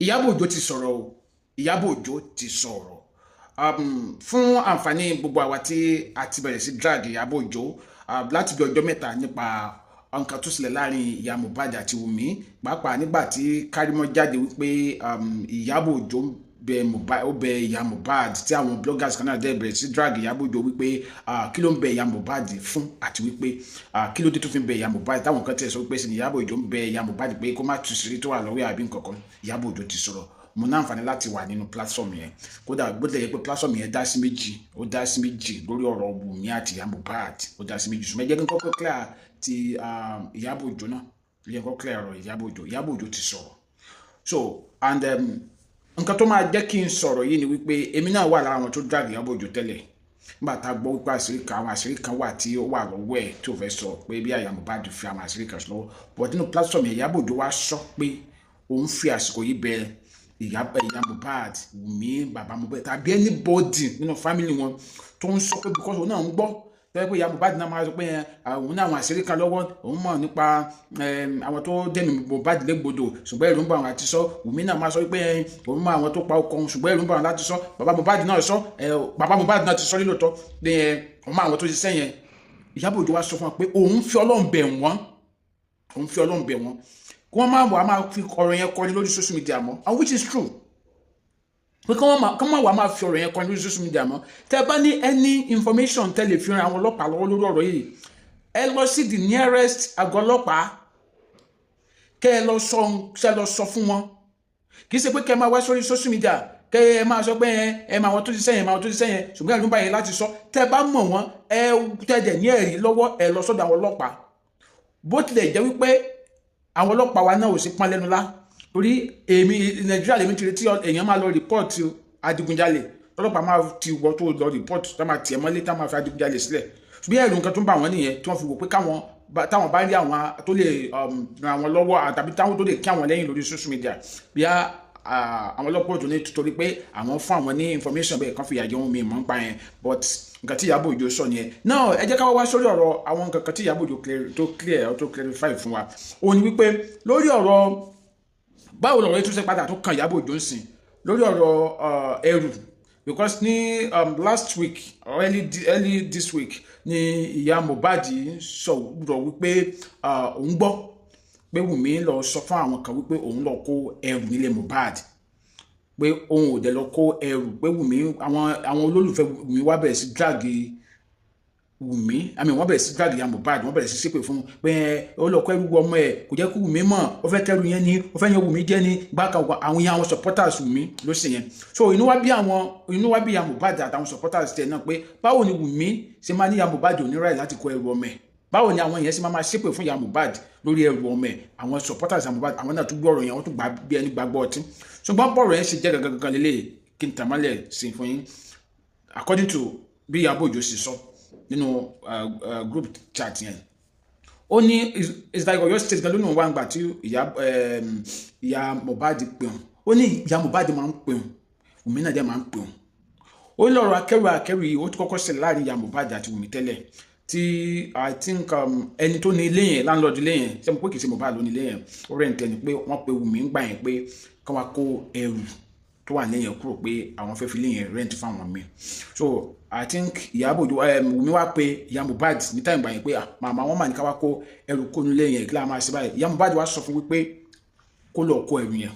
Ìyábọ̀ Òjó ti sọ̀rọ̀ o. Ìyábọ̀ Òjó ti sọ̀rọ̀ fún àǹfààní gbogbo àwa tí a ti bẹ̀rẹ̀ sí drag Ìyábọ̀ Òjó láti bí ọjọ́ 3 nípa nǹkan tó ṣẹlẹ̀ láàrin ìyá Mohbad àti Wùmí, pàápàá nígbà tí Kàrímọ́ jáde wípé Ìyábọ̀ Òjó bẹ Mohbad, ó bẹ ìyá Mohbad, tí àwọn bloggers kan náà dẹ̀ bẹ̀rẹ̀ sí drag Ìyábọ̀ Òjó wípé kí ló ń bẹ ìyá Mohbad fún, àti wípé kí ló dé tó fi ń bẹ ìyá Mohbad, táwọn kan tẹ̀ sọ wípé sì ni Ìyábọ̀ Òjó ń bẹ ìyá Mohbad pé kó má tú sírí tó wà lọ́wọ́ àbí nǹkan kan. Ìyábọ̀ Òjó ti sọ̀rọ̀. Mo ní àǹfààní láti wà nínú platform yẹn. Kódà bó tilẹ̀ yẹ pé platform yẹn dá sí méjì, ó dá sí méjì lórí ọ̀rọ̀ Wùmí àti ìyá Mohbad, ó dá sí méjì, ṣùgbọ́n ẹ jẹ́ kí n kọ́kọ́ clear ti Ìyábọ̀ Òjó náà. Ẹ jẹ́ kí n kọ́kọ́ clear ọ̀rọ̀ Ìyábọ̀ Òjó. Ìyábọ̀ Òjó ti sọ̀rọ̀. So and nǹkan tó máa jẹ́ kí n sọ̀rọ̀ yìí ni wípé èmi náà wà lára àwọn tó drag Ìyábọ̀ Òjó tẹ́lẹ̀ nígbà tá a gbọ́ wípé àṣírí kan, àwọn àṣírí kan wà tí ó wà lọ́wọ́ ẹ̀ tí ò fẹ́ sọ, pé bí àyà Mohbad fi àwọn àṣírí kan lọ́wọ́. But nínú platform yẹn, Ìyábọ̀ Òjó wá sọ pé òun fi àsìkò yìí bẹ ìyá Mohbad, Wùmí, bàbá Mohbad tàbí anybody nínú family wọn tó ń sọ pé, because òun náà ń gbọ́ tẹ́lẹ̀ pé ìyá Mohbad náà máa sọ pé òun ní àwọn àṣírí kan lọ́wọ́, òun mọ̀ nípa àwọn tó dẹ̀mí Mohbad légbodò, ṣùgbọ́n ẹ̀rù ń bà wọ́n àti sọ. Wùmí náà máa sọ pé òun mọ̀ àwọn tó pa ọkọ òun, ṣùgbọ́n ẹ̀rù ń bà wọ́n láti sọ. Bàbá Mohbad náà sọ, bàbá Mohbad náà ti sọ nílòótọ́ pé òun mọ̀ àwọn tó ṣiṣẹ́ yẹn. Ìyábọ̀ Òjó wá sọ fún wa pé òun fi Ọlọ́run bẹ̀ wọ́n, òun fi Ọlọ́run bẹ̀ wọ́n kí wọ́n má wàá máa fi ọ̀rọ̀ yẹn kọrin lórí social media mọ́, and which is true, pé kí wọ́n má wàá máa fi ọ̀rọ̀ yẹn kọrin lórí social media mọ́. Tẹ́ bá ní any information tẹ́ lè fi ran àwọn ọlọ́pàá lọ́wọ́ lórí ọ̀rọ̀ yìí, ẹ lọ sí the nearest àgọ́ ọlọ́pàá, kẹ́ ẹ lọ sọ, kẹ́ ẹ lọ sọ fún wọn. Kì í ṣe pé kẹ́ ẹ máa wá sórí social media, kẹ́ ẹ máa sọ pé ẹ máa wọn tó ti sẹ́yìn, máa wọn tó ti sẹ́yìn, ṣùgbọ́n ẹ̀rù ń bá yẹn láti sọ. Tẹ́ bá mọ̀ wọ́n, ẹ tẹ́ dẹ̀ ní ẹ̀rí lọ́wọ́, ẹ lọ sọ́dọ̀ àwọn ọlọ́pàá. Bó tilẹ̀ jẹ́ wípé àwọn ọlọ́pàá wa náà ò sí pọ́n lẹ́nu lá, torí èmi, Nàìjíríà lèmi ti retí èèyàn máa lọ report adigunjalè, ọlọ́pàá máa ti wọ́ tó lọ report, tá máa tiẹ̀ mọ́lé, tá máa fi adigunjalè sílẹ̀. Ṣùgbọ́n ẹ̀rù nǹkan tó ń bà wọ́n nìyẹn tí wọ́n fi wò pé káwọn táwọn bá rí àwọn tó lè ràn àwọn lọ́wọ́ àtàbí táwọn tó lè kí àwọn lẹ́yìn lórí social media, bí àwọn ọlọ́pàá tó ní torí pé àwọn fún àwọn ní information bẹ́ẹ̀ kan fìyà jẹ wọn. Mi mọ̀ ń pa yẹn, but nǹkan tí Ìyábọ̀ Òjó sọ nìyẹn náà. Ẹ jẹ́ ká wá sórí ọ̀rọ̀ àwọn nǹkan kan tí Ìyábọ̀ Òjó tó clear, tó clarify fún wa. Òun ni wípé lórí ọ̀rọ̀ báwo lọ̀rọ̀ yìí tún ṣe padà tó kan Ìyábọ̀ Òjó ń sìn lórí ọ̀rọ̀ ẹrù, because ní last week or early this week ni ìyá Mohbad sọ̀rọ̀ wípé òun gbọ́ pé Wùmí lọ sọ fún àwọn kan wípé òun lọ kó ẹrù nílé Mohbad, pé òun ò dẹ̀ lọ kó ẹrù, pé Wùmí, àwọn olólùfẹ́ Wùmí wá bẹ̀rẹ̀ sí drag Wùmí, àmì wọ́n bẹ̀rẹ̀ sí drag ìyá Mohbad, wọ́n bẹ̀rẹ̀ sí ṣépè fún pé ó lọ kó ẹrù ọmọ ẹ̀, kò jẹ́ kó Wùmí mọ̀, ó fẹ́ kẹ́rù yẹn ni, ó fẹ́ yẹn Wùmí jẹ́ ni bákan. Àwọn yẹn, àwọn supporters Wùmí ló ṣe yẹn. So inú wá bí àwọn, inú wá bí ìyá Mohbad àtàwọn supporters tiẹ̀ náà pé báwo ni Wùmí ṣe máa ní ìyá Mohbad ò ní right láti kó ẹrù ọmọ ẹ̀? Báwo ni àwọn yẹn ṣe máa máa ṣépè fún ìyá Mohbad lórí ẹrù ọmọ ẹ̀? Àwọn supporters ìyá Mohbad, àwọn náà tún gbọ́ ọ̀rọ̀ yẹn, wọ́n tún gbà bí ẹni gbàgbọ́ ọtí. Ṣùgbọ́n bọ́ọ̀rọ̀ yẹn ṣe jẹ́ gangan lélẹ̀, kí n tàmálẹ̀ sí fún yín according to bí Ìyábọ̀ Òjó ṣe sọ nínú group chat yẹn. Ó ní it's like Ọ̀yọ́ State gan lónìí wà ń gbà tí ìyá Mohbad pè wọn. Ó ní ìyá Mohbad máa ń pè wọn, Wùmí náà dẹ̀ máa ń pè wọn. Ó ní lọ́rọ̀ akẹ́rù akẹ́rù yìí, ó ti kọ́kọ́ ṣẹlẹ̀ láàrin ìyá Mohbad àti Wùmí tẹ́lẹ̀, tí I think ẹni tó ní ilé yẹn, landlord ilé yẹn, ṣé mo pé kì í ṣe Mohbad ló ní ilé yẹn, ó rent ẹni, pé wọ́n pe Wùmí ń gbà yẹn pé kí wọ́n kó ẹrù tó wà níyẹn kúrò, pé àwọn fẹ́ fi ilé yẹn rent fáwọn míì. So I think Ìyábọ̀ Òjó, Wùmí wá pé ìyá Mohbad ní time gbà yẹn pé, "Ah, màmá, wọn mà ní ká wá kó ẹrù kó nílé yẹn, kí láà máa ṣe báyìí?" Ìyá Mohbad wá sọ fún wípé kó lọ kó ẹrù yẹn.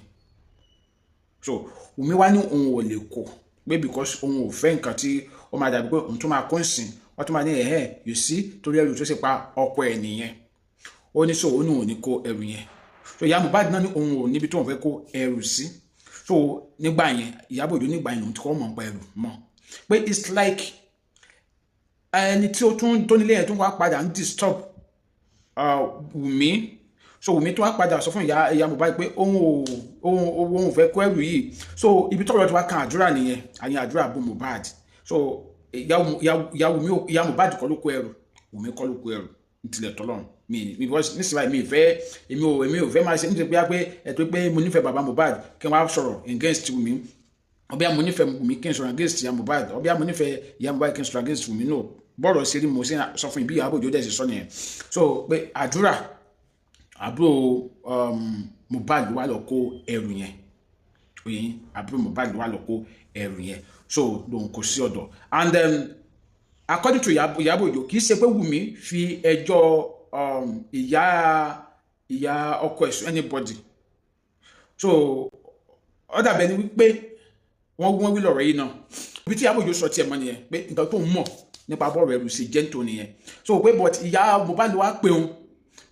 So Wùmí wá ní òun ò lè kó, pé because òun ò fẹ́ nǹkan tí ó máa dàbí pé òun tún máa kó ń sìn, wọ́n tún máa ní ẹ̀hẹ́, you see, torí ẹrù tó ṣe pa ọkọ ẹ̀ nìyẹn. Ó ní so ó ní òun ní kó ẹrù yẹn. So ìyá Mohbad náà ní òun ò níbi tó òun fẹ́ kó ẹrù sí. So nígbà yẹn, Ìyábọ̀ Òjó nígbà yẹn lòun ti kọ́ mọ̀ nípa ẹrù mọ́, pé it's like ẹni tí ó tún tó nílé yẹn tún wá padà ń disturb Wùmí. So Wùmí tún wá padà sọ fún ìyá Mohbad pé òun ò fẹ́ kó ẹrù yìí. So ibi tọ́rọ̀ tí wá kan Àdúrà nìyẹn, àyìn Àdúrà bú Mohbad. So ìyá Wùmí, ìyá Mohbad kọ́ ló kó ẹrù, Wùmí kọ́ ló kó ẹrù nítilẹ̀ tọ́lọ́run mi, because nísìnyí báyìí mi fẹ́, èmi ò fẹ́ máa ṣe nítorí pé ẹ̀tọ́ pé mo nífẹ̀ẹ́ bàbá Mohbad kí n wá sọ̀rọ̀ against Wùmí, ọbẹ̀ mo nífẹ̀ẹ́ Wùmí kí n sọ̀rọ̀ against ìyá Mohbad, ọbẹ̀ mo nífẹ̀ẹ́ ìyá Mohbad kí n sọ̀rọ̀ against Wùmí. No, bọ́ọ̀rọ̀ ṣe rí mo ṣe sọ fún ibi Ìyábọ̀ Òjó dẹ̀ ṣe sọ nìyẹn. So pé Àdúrà, àbúrò Mohbad, wà lọ kó ẹrù yẹn. Oyin àbúrò Mohbad ló wà lọ kó ẹrù yẹn, so lòun kò sí ọ̀dọ̀. And then, according to Ìyábọ̀ Òjó, kì í ṣe pé Wùmí fi ẹjọ́ ìyá ọkọ ẹ̀sùn anybody. So ó dàbẹ̀ ni wípé wọ́n wí lọ́rọ̀ yìí náà. Ibi tí Ìyábọ̀ Òjó sọ tiẹ̀ mọ́ nìyẹn, pé nǹkan tó ń mọ̀ nípa bọ́ọ̀rù ẹrù sí jẹ́ǹtò nìyẹn. So pé but ìyá Mohbad wá pé òun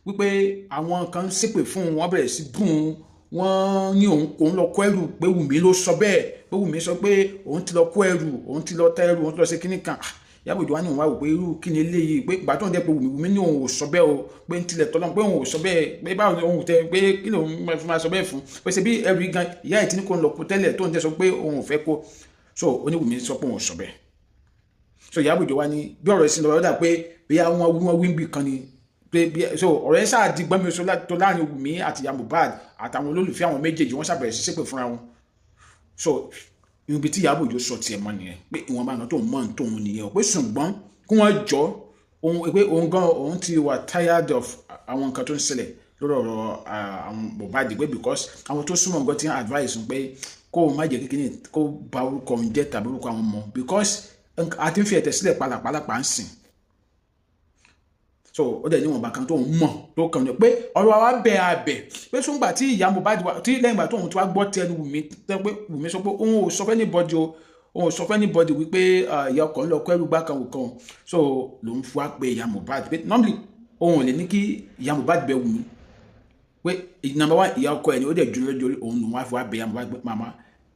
wípé àwọn kan ṣépè fún un, wọ́n bẹ̀rẹ̀ sí bú un, wọ́n ní òun kò ń lọ kó ẹrù, pé Wùmí ló sọ bẹ́ẹ̀, pé Wùmí sọ pé òun ti lọ kó ẹrù, òun ti lọ tẹ ẹrù, òun ti lọ ṣe kíní kan. Ìyábọ̀ Òjó wá ní òun wá wò pé irú kíni eléyìí, pé ìgbà tó ń jẹ́ pé Wùmí ní òun ò sọ bẹ́ẹ̀ o, pé ń tilẹ̀ tọ́lọ́ pé òun ò sọ bẹ́ẹ̀, pé báwo ni òun tẹ, pé kí lòun fi máa sọ bẹ́ẹ̀ fún, pé ṣe bí ẹrù gan ìyá ẹ̀ tí ní kò ń lọ kó tẹ́lẹ̀ tó ń jẹ́ sọ pé òun ò fẹ́ kó. So ó ní Wùmí sọ pé òun ò sọ bẹ́ẹ̀. So Ìyábọ̀ Òjó wá ní bí ọ̀rọ̀ ìsìn lọ́wọ́ dà pé bí wọ́n wí bí kan ni pé bí. So ọ̀rọ̀ yẹn ṣáà di gbọ́nmi oṣù tó láàrin Wùmí àti ìyá Mohbad àtàwọn olólùfẹ́ àwọn méjèèjì. Wọ́n ṣàbẹ̀rẹ̀ sí ṣépè fúnra wọn. So ibi tí Ìyábọ̀ Òjó sọ tiẹ̀ mọ́ nìyẹn, pé ìwọ̀nba nǹkan tó ń mọ̀ tóun nìyẹn o, pé ṣùgbọ́n kí wọ́n jọ òun, pé òun gan òun ti wà tired of àwọn nǹkan tó ń ṣẹlẹ̀ lórí ọ̀rọ̀ àwọn Mohbad, pé because àwọn tó súnmọ́ nǹkan ti ń advice pé kó o má jẹ́ kékeré kó ba orúkọ òun jẹ́ tàbí orúkọ àwọn ọmọ, because a ti ń fi ẹ̀tẹ̀ sílẹ̀ pálapàla ń sìn. So ó dẹ̀ níwọ̀nba kan tó ń mọ̀ tó kàn ní pé ọ̀rọ̀ wa bẹ̀ abẹ̀, pé sóńgbà tí ìyá Mohbad wá tí lẹ́yìn ìgbà tóun ti wá gbọ́ tẹnu Wùmí tẹ́ pé Wùmí sọ pé òun ò sọ fẹ́ anybody o, òun ò sọ fẹ́ anybody wípé ìyá ọkọ̀ ń lọ kẹ́rù gbá kan wò kan. So lòun fi wá pé ìyá Mohbad, pé normally òun ò lè ní kí ìyá Mohbad bẹ Wùmí, pé number one, ìyá ọkọ ẹ̀ ni ó dẹ̀ dúró lórí òun. Lòun wá fi wá bẹ ìyá Mohbad pé màmá,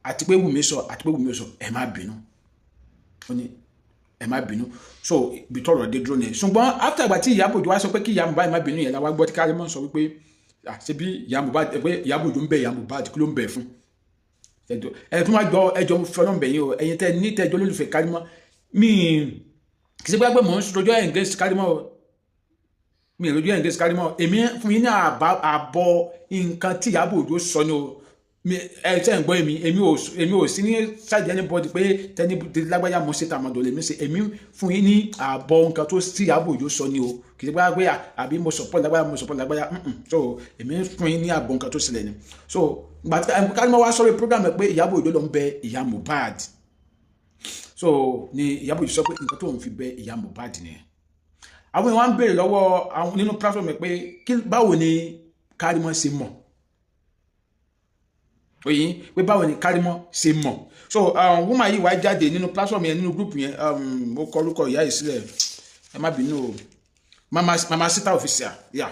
àti pé Wùmí sọ, àti pé Wùmí sọ, ẹ má bínú. Ó ní ẹ má bínú. So ibi tọ́rọ̀ dé dúró nìyẹn. Ṣùgbọ́n after ìgbà tí Ìyábọ̀ Òjó wá sọ pé kí ìyá Mohbad má bínú yẹn, la wá gbọ́ tí Kàrímọ́ sọ wípé ṣe bí ìyá Mohbad, pé Ìyábọ̀ Òjó ń bẹ ìyá Mohbad, kí ló ń bẹ fún? Ẹ tún wá gbọ́, ẹjọ́ fọlọ́n bẹ̀yìn o, ẹ̀yin tẹ́ ní tẹ́jọ́ lólùfẹ́ Kàrímọ́ mi, kì í ṣe pé mò ń rojọ́ against Kàrímọ́ o, mi ò rojọ́ against Kàrímọ́. Èmi fún yín ní àbọ̀ nǹkan tí Ìyábọ̀ Òjó sọ ni o. Ẹ ṣe ń gbọ́, èmi ò sí ní side anybody, pé tẹni lágbájá mo ṣe tàmọ̀dò lèmi ṣe. Èmi fún yín ní àbọ̀ nǹkan tó tí Ìyábọ̀ Òjó sọ ni o. Kì í ṣe pé àbí mo support lágbájá, mo support lágbájá. So èmi fún yín ní àbọ̀ nǹkan tó ṣẹlẹ̀ ni. So gbàtí Kàrímọ́ wá sọ̀rọ̀ program ẹ̀ pé Ìyábọ̀ Òjó ló ń bẹ ìyá Mohbad, so ni Ìyábọ̀ Òjó sọ pé nǹkan tó ń fi bẹ ìyá Mohbad nìyẹn. Àwọn èèyàn wá ń béèrè lọ́wọ́ àwọn nínú platform ẹ̀ pé báwo ni Kàrímọ́ ṣe mọ̀ oyin, pé báwo ni Kàrímọ́ ṣe mọ̀. So woman yìí wá jáde nínú platform yẹn, nínú group yẹn. Ó kọ orúkọ ìyá yìí sílẹ̀, ẹ má bínú o, Mama Sita Official. Yeah,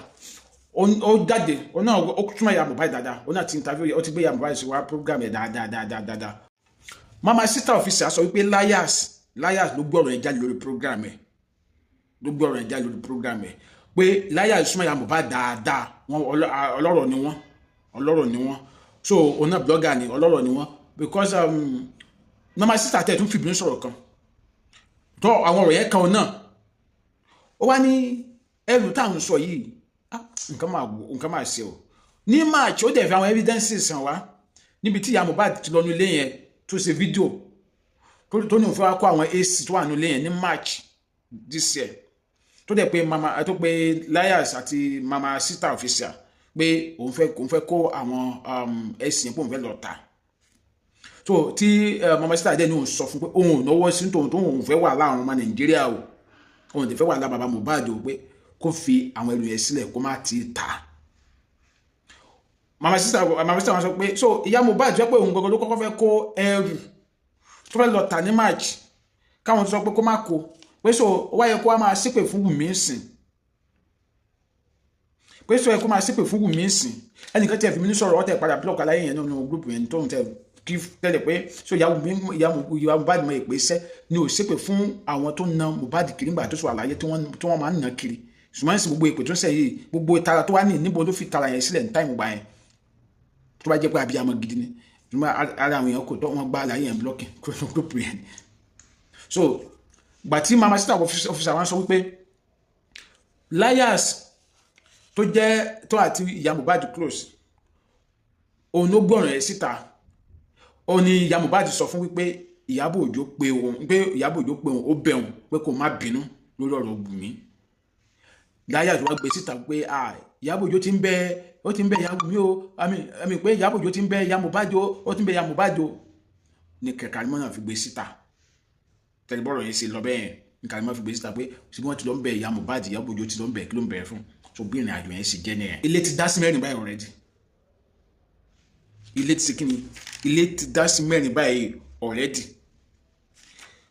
ó jáde, ó náà ó túmọ̀ ìyá Mohbad dáadáa, ó náà ti interview, ó ti gbé ìyá Mohbad sí wá program yẹn dáadáa dáadáa dáadáa. Mama Sita Official sọ wípé Liars ló gbọ́ ọ̀rọ̀ yẹn jáde lórí program ẹ̀, ló gbọ́ ọ̀rọ̀ yẹn jáde lórí program ẹ̀, pé Liars súnmọ́ ìyá Mohbad dáadáa, wọn ọlọ́rọ̀ ni wọ́n, ọlọ́rọ̀ ni wọ́n. So òun náà blogger ni, ọlọ́rọ̀ ni wọ́n, because Mama Sita tẹ̀ tún fìbínú sọ̀rọ̀ kan tó àwọn ọ̀rọ̀ yẹn kan náà. Ó wá ní ẹrù táwọn sọ yìí, nǹkan máa wò, nǹkan máa ṣe o. Ní March, ó dẹ̀ fi àwọn evidences hàn wá níbi tí ìyá Mohbad ti lọ nílé yẹn, tó ṣe fídíò tó ní òun fẹ́ wá kó àwọn AC tó wà nílé yẹn ní March this year, tó dẹ̀ pé mama, tó pé Liars àti Mama Sita Official pé òun fẹ́ kó àwọn AC yẹn, pé òun fẹ́ lọ tà. So tí Mama Sita dẹ̀ ní òun sọ fún pé òun ò náwó sí tòun, tó òun fẹ́ wà láwọn ọmọ Nàìjíríà o, òun ò fẹ́ wà láwọn bàbá Mohbad o, pé kó fi àwọn ẹrù yẹn sílẹ̀, kó má ti tà. Mama Sita wọn sọ pé so ìyá Mohbad jẹ́ pé òun gbogbo ló kọ́kọ́ fẹ́ kó ẹrù tó fẹ́ lọ tà ní March, káwọn tó sọ pé kó má kó, pé so ó wáyé kó wá máa ṣépè fún Wùmí sìn, pé so ẹ kó máa ṣépè fún Wùmí sìn. Ẹnìkan tí ẹ fi mí sọ̀rọ̀ ọ̀tẹ̀ padà block aláyé yẹn nínú group yẹn tó ń tẹ kí tẹ́lẹ̀, pé so ìyá Mohbad mọ ìpè sẹ́ ni ò ṣépè fún àwọn tó na Mohbad kiri nígbà tó sọ àlàyé tí wọ́n máa ń nà kiri. Ṣùgbọ́n sí gbogbo ìpè tó ń sẹ́ yìí, gbogbo ìtara tó wá ní níbo ló fi tara yẹn sílẹ̀ ní time gbà yẹn, tó bá jẹ́ pé abiyamọ gidi ni? Ṣùgbọ́n ara àwọn èèyàn kò tọ́, wọ́n gbá àlàyé yẹn block kúrò ní group yẹn. So gbà tí Mama Sita Official wọn sọ wípé Liars tó jẹ́ tó àti ìyá Mohbad close, òun ló gbọ́ràn ẹ̀ síta. Ó ní ìyá Mohbad sọ fún wípé Ìyábọ̀ Òjó pé òun, pé Ìyábọ̀ Òjó pé òun, ó bẹ̀ òun pé kó má bínú lórí ọ̀rọ̀ Wùmí. Liars wá gbé síta pé Ìyábọ̀ Òjó ti ń bẹ, ó ti ń bẹ ìyá Wùmí o, àmì pé Ìyábọ̀ Òjó ti ń bẹ ìyá Mohbad o, ó ti ń bẹ ìyá Mohbad o, ní Kàrímọ́ náà fi gbé síta. Tẹ̀lé bọ́rọ̀ yẹn ṣe lọ bẹ́ẹ̀ ní Kàrímọ́ fi gbé síta pé ṣé wọ́n ti lọ ń bẹ ìyá Mohbad, Ìyábọ̀ Òjó ti lọ ń bẹ, kí ló ń bẹ fún? So bí ìrìn àjò yẹn ṣe jẹ́ nìyẹn. Ilé ti dá sí mẹ́rin báyìí already. Ilé ti ṣe kí ni? Ilé ti dá sí mẹ́rin báyìí already.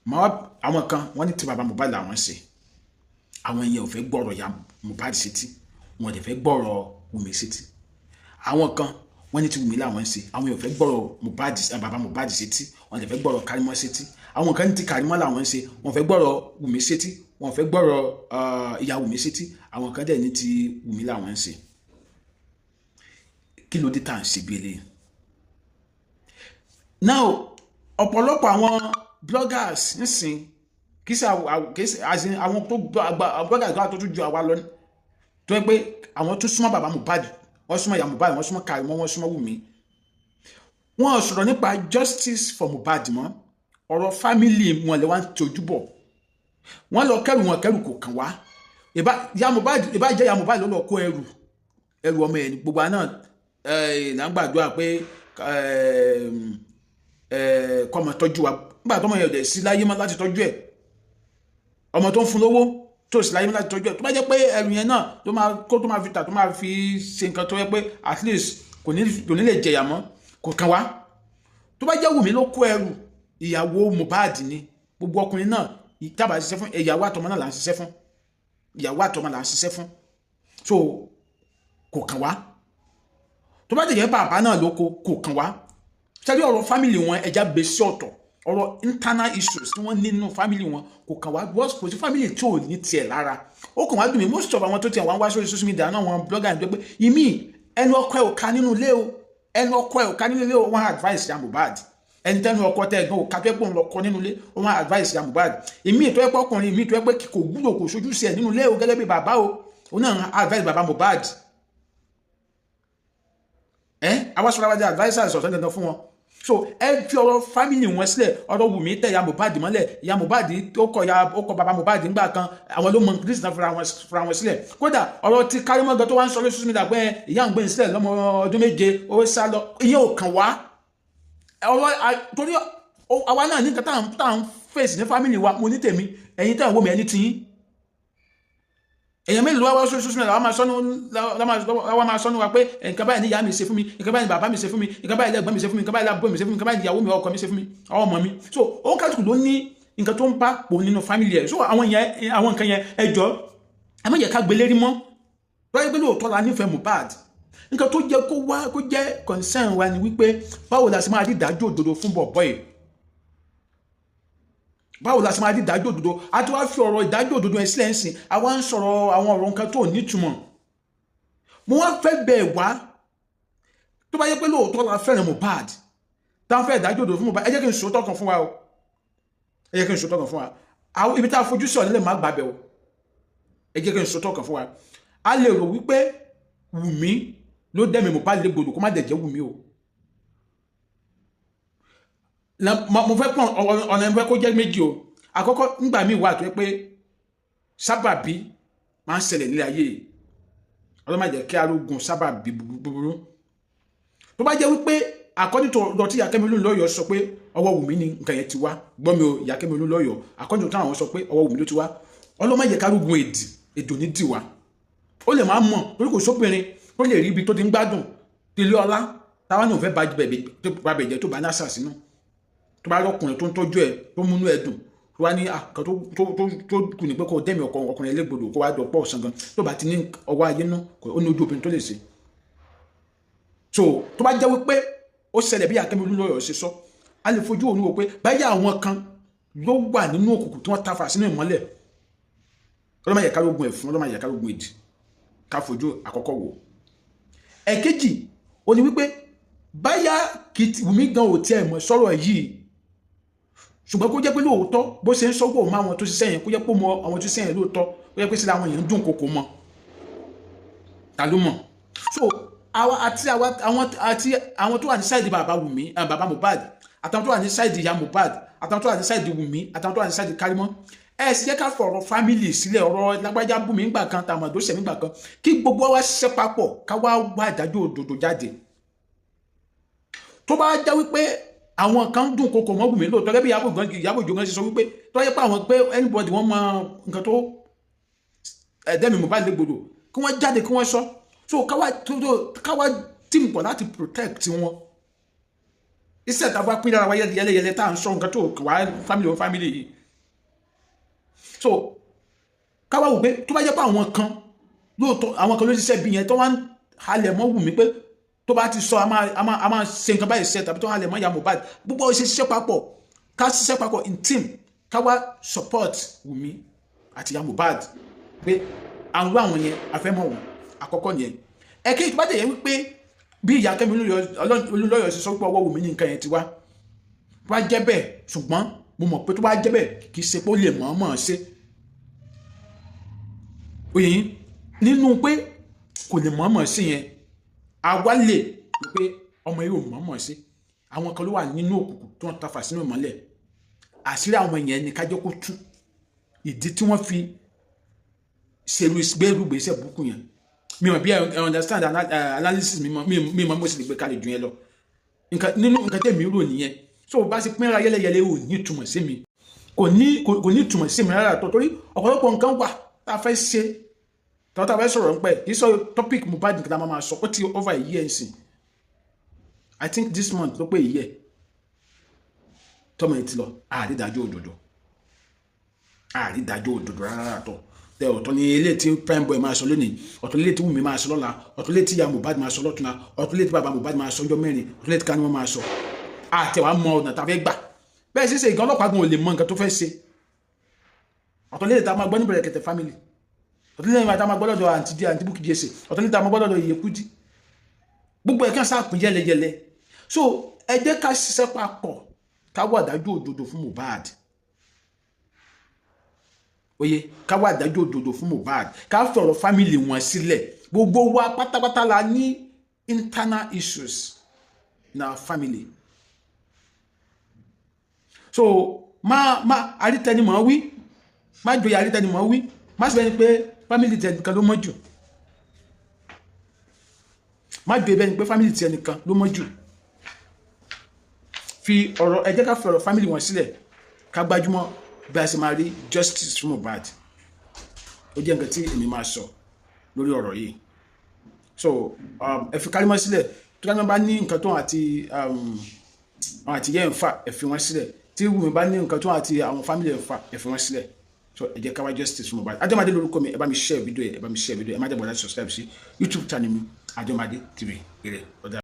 Màá àwọn kan wọ́n ní tí bàbá Mohbad làwọn ṣe, àwọn yẹn ò fẹ́ gbọ́rọ̀ ìyá Mohbad sétí, wọn ò dẹ̀ fẹ́ gbọ́rọ̀ Wùmí sétí. Àwọn kan wọ́n ní tí Wùmí làwọn ń ṣe, àwọn yẹn ò fẹ́ gbọ́rọ̀ Mohbad, bàbá Mohbad sétí, wọn ò dẹ̀ fẹ́ gbọ́rọ̀ Kàrímọ́ sétí. Àwọn kan ní tí Kàrímọ́ làwọn ń ṣe, wọn ò fẹ́ gbọ́rọ̀ Wùmí sétí, wọn ò fẹ́ gbọ́rọ̀ ìyá Wùmí sétí. Àwọn kan dẹ̀ ní tí Wùmí làwọn ń ṣe. Kí ló dé tá à ń ṣe bí eléyìí? Now, ọ̀pọ̀lọpọ̀ àwọn bloggers nísìn, kì í ṣe àwọn tó bloggers tó tún ju àwa lọ, tó yẹ pé àwọn tó súnmọ́ bàbá Mohbad, wọ́n súnmọ́ ìyá Mohbad, wọ́n súnmọ́ Kàrímọ́, wọ́n súnmọ́ Wùmí, wọ́n sọ̀rọ̀ nípa justice for Mohbad mọ́. Ọ̀rọ̀ family wọn lè wá ń tojú bọ̀. Wọ́n lọ kẹ́rù wọn, kẹ́rù kò kàn wá. Ìbá ìyá Mohbad, ìbá jẹ́ ìyá Mohbad ló lọ kó ẹrù, ẹrù ọmọ ẹ̀ ní. Gbogbo àná là ń gbàdúrà pé kọ́mọ tọ́jú wa. Nígbà tọ́mọ yẹn ò dẹ̀ sí láyé mọ́ láti tọ́jú ẹ̀, ọmọ tó ń fún lówó tó sì láyé mọ́ láti tọ́jú ẹ̀, tó bá jẹ́ pé ẹrù yẹn náà tó máa kó, tó máa fi tà, tó máa fi ṣe nǹkan tó yẹ pé at least kò ní lè jẹyà mọ́, kò kàn wá. Tó bá jẹ́ Wùmí ló kó ẹrù, ìyàwó Mohbad ni. Gbogbo ọkùnrin náà tábà ṣiṣẹ́ fún, ìyàwó àtọmọ náà là ń ṣiṣẹ́ fún, ìyàwó àtọmọ là ń ṣiṣẹ́ fún, so kò kàn wá. Tó bá jẹ́ bàbá náà ló kó, kò kàn wá. Sẹ́rí ọ̀rọ̀ family wọn, ẹja gbé sí ọ̀tọ̀. Ọ̀rọ̀ internal issues tí wọ́n ní nínú family wọn kò kàn wá. Kò sí family tí ò ní tiẹ̀ lára. Ó kàn wá dùn mí, most of àwọn tó tiẹ̀ wá ń wá sórí social media náà, wọn blogger ní pé ìmí ẹnu ọkọ ẹ̀ ò ká nínú ilé o, ẹnu ọkọ ẹ̀ ò ká nínú ilé o, wọ́n advice ya Mohbad. Ẹni tẹ́nu ọkọ tẹ́ ẹ̀gbọ́n ò ká, tó ẹ̀ pé òun lọ kọ nínú ilé, wọ́n advice ya Mohbad. Ìmí tó ẹ̀ pé ọkùnrin, ìmí tó ẹ̀ pé kò gbúdọ̀ kò sojú sí ẹ̀ nínú ilé o gẹ́gẹ́ bí bàbá o, òun náà advice bàbá Mohbad. Ẹ àwa sọ̀rọ̀ àwọn advisers ọ̀sán dandan fún wọn. So ẹ fi ọ̀rọ̀ family wọn sílẹ̀. Ọ̀rọ̀ Wùmí tẹ̀ ya Mohbad mọ́lẹ̀, ya Mohbad ó kọ ya, ó kọ bàbá Mohbad ńgbà kan, àwọn ló mọ kristi náà fúnra wọn sílẹ̀. Kódà ọ̀rọ̀ tí Kàrímọ́ gan tó wá ń sọ lórí social media pé ìyá ń gbé sílẹ̀ lọ́mọ ọdún 7, ó sá lọ, ìyẹn ò kàn wá. Ọ̀rọ̀ torí àwa náà ní nǹkan tá à ń fèsì ní family wa. Mo ní tèmi, ẹ̀yin tẹ́ ẹ̀ wò mí, ẹni tiyín. Èèyàn mélòó ló wá wá sórí social media wá máa sọ́nù wa pé nǹkan báyìí ní ìyá mi ṣe fún mi, nǹkan báyìí ní bàbá mi ṣe fún mi, nǹkan báyìí lẹ́gbọ́n mi ṣe fún mi, nǹkan báyìí lábúrò mi ṣe fún mi, nǹkan báyìí ní ìyàwó mi, ọkọ mi ṣe fún mi, àwọn ọmọ mi? So òun kálukú ló ní nǹkan tó ń bá pò nínú family ẹ̀. So àwọn yẹn, àwọn nǹkan yẹn, ẹ jọ, ẹ má jẹ́ ká gbélé rí mọ́. Lọ́yẹ́ pé lóòótọ́ la nífẹ̀ẹ́ Mohbad, nǹkan tó jẹ́ kó wá kó jẹ́ concern wa ni wípé báwo la ṣe máa rí ìdájọ́ òdodo fún bọ̀bọ́ yìí? Báwo la ṣe máa rí ìdájọ́ òdodo? A ti wá fi ọ̀rọ̀ ìdájọ́ òdodo ẹ̀ sílẹ̀ ń sìn, àwa ń sọ̀rọ̀ àwọn ọ̀rọ̀ nǹkan tó nítumọ̀. Mo wá fẹ́ bẹ̀ wá, tó bá yẹ pé lóòótọ́ la fẹ́ràn Mohbad, táwọn fẹ́ ìdájọ́ òdodo fún Mohbad, ẹ jẹ́ kí n sòótọ́ kan fún wa o, ẹ jẹ́ kí n sòótọ́ kan fún wa. Àwọn ibi tá a fojú sí ọ̀nà lè má gbàbẹ̀ o. Ẹ jẹ́ kí n sòótọ́ kan fún wa. A lè rò wípé Wùmí ló dẹ́mi Mohbad légbodò, kó má dẹ̀ jẹ́ Wùmí o. Mo fẹ́ pọ̀n ọ̀nà ìfẹ́ kó jẹ́ méjì o. Àkọ́kọ́, ńgbà míì wà tó yẹ pé sábàbí máa ń ṣẹlẹ̀ nílé ayé yìí. Ọlọ́run má jẹ́ kí arógun sábàbí búburú. Tó bá jẹ́ wípé according to ọ̀dọ̀ tí Ìyá Kẹ́mi Olúnlọ́yọ̀ sọ pé ọwọ́ Wùmí ni nǹkan yẹn ti wá, gbọ́ mi o, Ìyá Kẹ́mi Olúnlọ́yọ̀, according to táwọn sọ pé ọwọ́ Wùmí ló ti wá, Ọlọ́run má jẹ́ kí arógun èdì èdò ní dìwà. Ó lè máa mọ̀ torí kò sóbìnrin tó lè rí ibi tó ti ń gbádùn ilé ọlá táwọn náà fẹ́ bá bẹ̀jẹ̀ tó bá ní àṣà sínú. Tó bá rọkùnrin tó ń tọ́jú ẹ, tó múnú ẹ dùn, tó wá ní àkàn tó kù ní pé kó dẹ́mi ọkọ ọkùnrin ẹlẹ́gbọ̀dọ̀, kó wá dọ̀pọ̀ ọ̀sán gan, tó bá ti ní ọwọ́ ayé nú, ó ní ojú obìnrin tó lè ṣe. So tó bá jẹ́ wípé ó ṣẹlẹ̀ bí Akẹ́mi Olúnlọ́yọ̀ ṣe sọ, a lè fojú òun wò pé báyà àwọn kan ló wà nínú òkùnkùn tí wọ́n tafà sínú ìmọ́lẹ̀. Ọlọ́mọ yẹ ká lógun ẹ̀fún, ọlọ́mọ yẹ ká lógun èdì. Ká fojú àkọ́kọ́ wò. Ẹ̀kejì ó ní wípé báyà Wùmí gan ò tiẹ̀ mọ̀ sọ̀rọ̀ yìí, ṣùgbọ́n kó jẹ́ pé lóòótọ́ bó ṣe ń sọ́gbọ̀ mọ́ àwọn tó ṣiṣẹ́ yẹn, kó jẹ́ pé ó mọ àwọn tó ṣiṣẹ́ yẹn lóòótọ́, kó jẹ́ pé sílẹ̀ àwọn èèyàn ń dùn kòkò mọ́, ta ló mọ̀? So àwa àti àwọn àti àwọn tó wà ní side bàbá Wùmí, bàbá Mohbad, àtàwọn tó wà ní side ìyá Mohbad, àtàwọn tó wà ní side Wùmí, àtàwọn tó wà ní side Kàrímọ́, Ẹ sì jẹ́ ká fọ̀rọ̀ family sílẹ̀, ọ̀rọ̀ lágbájá bú mi ńgbà kan, tàmọ̀dó sẹ̀ nígbà kan, kí gbogbo wa ṣiṣẹ́ papọ̀, ká wá wá ìdájọ́ òdodo jáde. Tó bá jẹ́ wípé àwọn kan dùn kókò mọ́ Wùmí lóòótọ́, gẹ́gẹ́ bí Ìyábọ̀ Òjó gan ṣe sọ wípé tó yẹ pé àwọn pé anybody wọ́n mọ nǹkan tó ẹ̀dẹ́mi Mohbad légbodò, kí wọ́n jáde kí wọ́n sọ. So káwá team pọ̀ láti protect wọn. Iṣẹ́ tá a bá pín lára wa yẹlẹyẹlẹ tá à ń sọ nǹkan tó wà family wọn family yìí. So káwá wò pé tó bá jẹ́ pé àwọn kan lóòótọ́, àwọn kan ló ṣiṣẹ́ bí yẹn tó wá ń halẹ̀ mọ́ Wùmí pé tó bá ti sọ a máa ṣe nǹkan báyìí ṣe, tàbí tó halẹ̀ mọ́ ìyá Mohbad, gbogbo ṣe ṣiṣẹ́ papọ̀, ká ṣiṣẹ́ papọ̀ in team, ká wá support Wùmí àti ìyá Mohbad pé àwọn yẹn afẹ́mọ̀ wọn. Àkọ́kọ́ nìyẹn. Ẹ̀kejì, tó bá dẹ̀ yẹ wípé bí ìyá Kẹ́mi Olúnlọ́yọ̀ ṣe sọ pé ọwọ́ Wùmí ní nǹkan yẹn ti wá, tó bá jẹ́ bẹ́ẹ̀, ṣùgbọ́n mo mọ̀ pé tó bá jẹ́ bẹ́ẹ̀, kì í ṣe pé ó lè mọ̀ọ́mọ̀ ṣe. Oyè yín nínú pé kò lè mọ̀ọ́mọ̀ sí yẹn, àwa lè pé ọmọ yìí ò mọ̀ọ́mọ̀ sí. Àwọn kan ló wà nínú òkùnkùn tí wọ́n tafà sínú ìmọ́lẹ̀. Àṣírí àwọn yẹn ni kájọ́ kó tú ìdí tí wọ́n fi ṣerú gbérú gbèsè burúkú yẹn. Mi ò bí ẹ understand analysis mi, mi mọ mo sì lè gbé kalẹ̀ jù yẹn lọ. Nǹkan nínú nǹkan tẹ̀mí rò nìyẹn. So bá ṣe pínra yẹlẹyẹlẹ ò ní ìtumọ̀ sí mi, kò ní ìtumọ̀ sí mi rárá tó, torí ọ̀pọ̀lọpọ̀ nǹkan wà tá a fẹ́ ṣe, tá a fẹ́ sọ̀rọ̀ nípa ẹ̀. Kì í sọ topic Mohbad nǹkan tá a máa sọ. Ó ti over a year nsìn. I think this month ló pé a year tọ́mọ yẹn ti lọ. Àrídájọ́ òdodo, àrídájọ́ òdodo rárá tọ́ tẹ. Ọ̀tọ̀ ni ilé tí Prime Boy máa sọ lónìí, ọ̀tọ̀ ilé tí Wùmí máa sọ lọ́la, ọ̀tọ̀ ilé tí ìyá Mohbad máa sọ lọ́túnla, ọ̀tọ̀ ilé tí bàbá Mohbad máa sọ ọjọ́ mẹ́rin, ọ̀tọ̀ ilé tí Kánú máa sọ. Àtẹ̀wá mọ ọ̀nà tá a fẹ́ gbà bẹ́ẹ̀ ṣíṣe ìgan ọlọ́pàá gan ò lè mọ nǹkan tó fẹ́ ṣe. Ọ̀tọ̀ ilé tá a máa gbọ́ ní Bẹ̀rẹ̀kẹ̀tẹ̀ family, ọ̀tọ̀ ilé tá a máa gbọ́ lọ́dọ̀ àǹtí díẹ̀, àǹtí Bukky Jesse, ọ̀tọ̀ ilé tá a máa gbọ́ lọ́dọ̀ Yèyé Kúdí. Gbogbo ẹ̀ kàn sáà pín yẹlẹyẹlẹ. So ẹ jẹ́ ká ṣiṣẹ́ papọ̀, ká wá ìdájọ́ òdodo fún Mohbad. Oye, ká wá ìdájọ́ òdodo fún Mohbad, ká fọ̀rọ̀ family wọn sílẹ̀. Gbogbo wa pátápátá la ní internal issues in our family. So má arítẹnimọ̀ wí, má joyè arítẹnimọ̀ wí, má sì bẹ́ni pé family tẹ nìkan ló mọ̀ jù, má joyè bẹ́ni pé family tẹ nìkan ló mọ̀ jù. Fi ọ̀rọ̀, ẹ jẹ́ ká fi ọ̀rọ̀ family wọn sílẹ̀, ká gbájúmọ́ bí a ṣe máa rí justice fún Mohbad. Ó jẹ́ nǹkan tí èmi máa sọ lórí ọ̀rọ̀ yìí. So ẹ fi Kàrímọ́ sílẹ̀. Tí Kàrímọ́ bá ní nǹkan tó àti àwọn àti yẹn ń fà, ẹ fi wọ́n sílẹ̀. Tí Wùmí bá ní nǹkan tó àti àwọn family ẹ̀ ń fà, ẹ fi wọ́n sílẹ̀. So ẹ jẹ́ ká wá justice fún Mohbad. Adémádé lórúkọ mi. Ẹ bá mi share video ẹ, bá mi share video ẹ. Má jẹ́ bọ̀dá subscribe sí YouTube channel mi, Adémádé TV. Ire ọ̀dà.